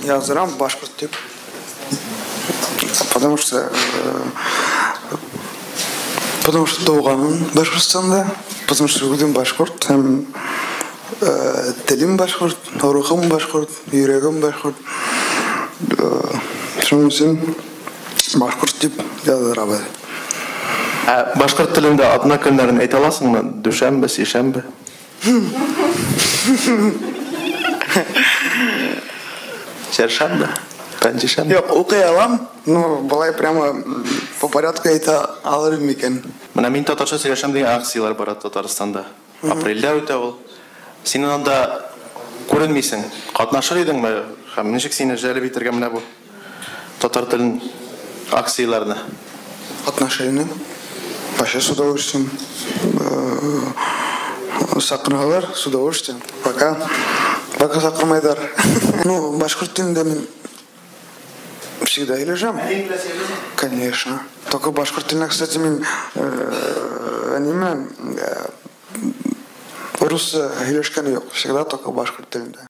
Яздырам башкорт дип. Потому что потому что туганмын Башкортстанда, потому что үзем башкорт һәм телем башкорт, рухым башкорт, йөрәгем башкорт. Шуның өчен башкорт дип яздырабыз. Ә башкорт телендә атна көннәрен әйтә аласыңмы? Дүшәмбе, сишәмбе? Чәршәмбе, пәнҗешәмбе. Юк, укый алам, но болай прямо по порядку әйтә алыр микән? Менә мин татарча сөйләшәм дигән акцияләр бара Татарстанда. Апрельдә үтә ул. Син анда күренмисең. Катнашыр идеңме? Һәм ничек сине җәлеп итәргә менә бу татар телен акцияләренә? Катнашыр идем. Вообще с удовольствием. Чакыралар, с удовольствием. Пока чакырмыйлар. Ну, башкорт телендә мин всегда сөйләшәм. Конечно. Только башкорт телендә, кстати, мин ниме русча сөйләшкән юк. Всегда только башкорт телендә.